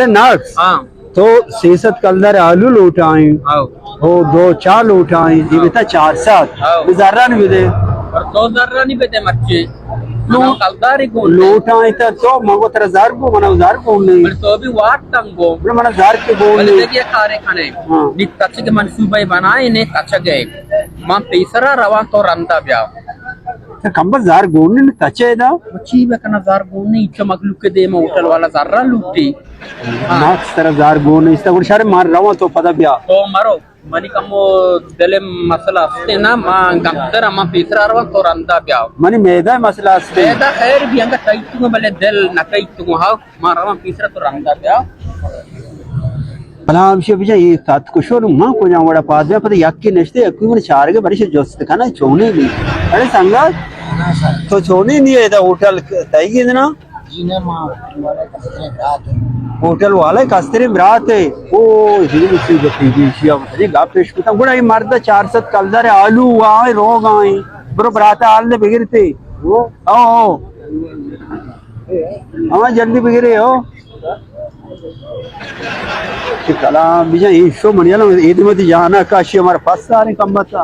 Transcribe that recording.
ناکس۔ ہاں۔ تو سئے سد کلدار آلو لوٹائیں۔ ہاں۔ او دو چار لوٹائیں، یہ بیتا چار سد۔ ہاں۔ بزرانی بدے۔ اور دو زرانی بدے مرچی۔ لو-، منا کلداری گون۔ لوٹائیں تا تو منگو ترا زر گو، منا زر گون نہیں۔ بلے تو بھی واٹ تنگ گو۔ بلے منا زر کے گون بلے نہیں۔ دیگه کارے کنے۔ ہاں۔ نی تچگ منصوبہ بنائے، نے تچگ ہے۔ من پیسرا رواں تو رندا بیا۔ تو کمبر زر گون نہیں، تچے دا۔ چی بکناں زر گون نہیں، چو مخلوق کے دے میں ہوٹل والا زر لوٹی۔ ہاں۔ ناکس ترا زر گون نہیں، استا گڑ شر مار رواں تو پدا بیا۔ تو مرو۔ منی کمو دل مسئلہ ہستے نا، ما گمتر ما پیسرا رواں تو رندا بیا۔ منی میدہ مسئلہ ہستے۔ میدہ خیر بھی انگا کئی تو بلے دل نہ کئی تو ہاو، ما رواں پیسرا تو رندا بیا۔ بلا ہمشی بجا یہ سات کشو نو ما کو جان وڑا پاد بیا، پتہ یکی نشتے، یکی من چارگے برش جست کنا چونے نہیں۔ ارے سنگت، تو چونے نہیں ہے دا ہوٹل تئی گندنا؟ جی نہ، ما ہوٹل والے کستریں برات ایں۔ ہوٹل والے کستریں برات ایں۔ او، ہیری سی گپی دی، شیا متنی گپ پیش کتا۔ گڑا یہ مرد چار سد کلدار آلو آئے، روگ آئے۔ برو برات آل نے بگرتے۔ او، او۔ ہاں، جلدی بگرے ہو۔ کہ کلام بجا، یہ شو منی الان، یہ دمتی جانا کاشی ہمارا پس سارے کم بتا۔